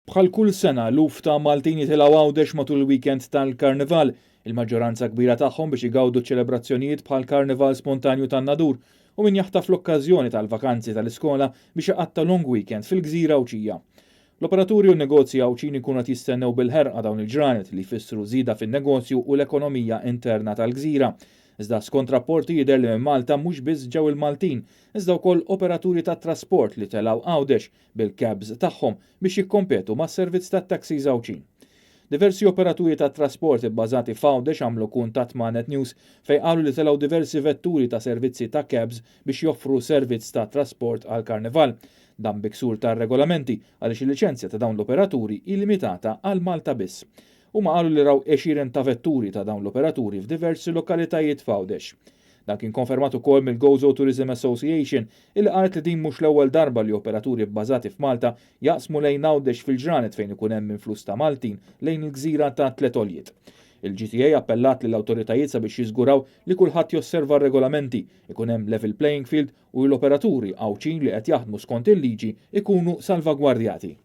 Bħal kull sena, eluf ta' Maltin jitilgħu Għawdex matul il-weekend tal-Karnival, il-maġġoranza kbira tagħhom biex igawdu ċ-ċelebrazzjonijiet bħall-Karnival Spontanju tan-Nadur u min jaħtaf l-okkażjoni tal-vakanzi tal-iskola biex iqatta' long weekend fil-gżira Għawdxija. L-operaturi u n-negozji Għawdxin ikunu qed jistennew bil-ħerqa dawn il-ġranet li jfissru żieda fin-negozju u l-ekonomija interna tal-gżira. Iżda skont rapporti jidher li minn Malta mhux biss ġew il-Maltin, iżda wkoll operaturi tat-trasport li telgħu Għawdex bil-cabs tagħhom biex jikkompetu mas-servizz tat-taxis Għawdxin. Diversi operaturi tat-trasport ibbażati f'Għawdex għamlu kuntatt ma' Net News fejn qalu li telgħu diversi vetturi ta' servizzi ta' cabs biex joffru servizz ta' trasport għall-Karnival. Dan bi ksur tar-regolamenti għaliex il-liċenzja ta' dawn l-operaturi hi limitata għal Malta biss. Huma qalu li raw għexieren ta' vetturi ta' dawn l-operaturi f'diversi lokalitajiet f'Għawdex. Dan kien konfermat ukoll mill-Gozo Tourism Association illi qalet li din mhux l-ewwel darba li operaturi bbażati f'Malta jaqsmu lejn Għawdex fil-ġranet fejn ikun hemm influss ta' Maltin lejn il-gżira ta' Tliet Għoljiet. Il-GTA appellat lill-awtoritajiet sabiex jiżguraw li kulħadd josserva r-regolamenti, ikun hemm level playing field u l-operaturi Għawdxin li qed jaħdmu skont il-liġi ikunu salvagwardjati.